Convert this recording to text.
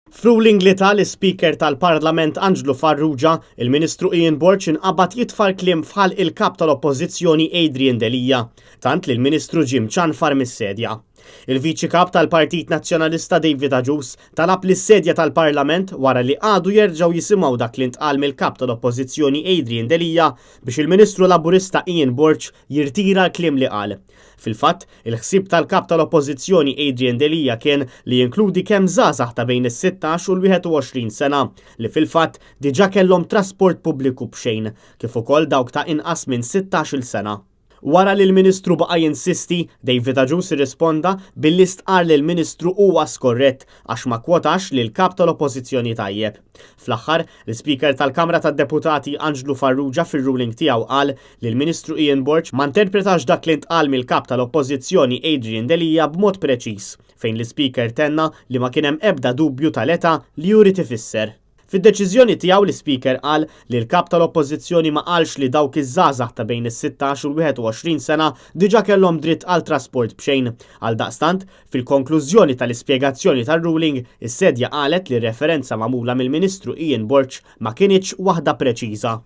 F'ruling li ta l-Ispeaker tal-Parlament Anġlu Farrugia, il-Ministru Ian Borg inqabad jitfa' l-kliem f'ħalq il-Kap tal-Oppożizzjoni Adrian Delia, tant li l-Ministru ġie mċanfar mis-sedja. Il-Viċi Kap tal-Partit Nazzjonalista David Agius talab lis-sedja tal-Parlament wara li qagħdu jerġgħu jisimgħu dak li ntqal mill-Kap tal-Oppożizzjoni Adrian Delia biex il-Ministru Laburista Ian Borg jirtira l-kliem li qal. Fil-fatt, il-ħsieb tal-Kap tal-Oppożizzjoni Adrian Delia kien li jinkludi kemm żgħażagħ ta' bejn is-16 u l-21 sena li fil-fatt diġà kellhom trasport pubbliku b'xejn, kif ukoll dawk ta' inqas minn 16-il sena. Wara li l-Ministru baqa' jinsisti, David Agius irrisponda billi stqarr li l-Ministru huwa skorrett għax ma kkwotax lill-Kap tal-Oppożizzjoni tajjeb. Fl-aħħar, l-Ispeaker tal-Kamra tad-Deputati Anġlu Farrugia fir-ruling tiegħu qal li l-Ministru Ian Borg ma interpretax dak li ntqal mill-Kap tal-Oppożizzjoni Adrian Delia b'mod preċiż, fejn l-Ispeaker tenna li ma kien hemm ebda dubju tal-età li hu ried ifisser. Fid-deċiżjoni tiegħu l-Ispeaker qal li l-Kap tal-Oppożizzjoni ma qalx li dawk iż-żgħażagħ ta' bejn is-16 u l-21 sena diġà kellhom dritt għal trasport b'xejn. Għaldaqstant, fil-konklużjoni tal-ispjegazzjoni tar-ruling, is-Sedja qalet li r-referenza magħmula mill-Ministru Ian Borg ma kinitx waħda preċiża.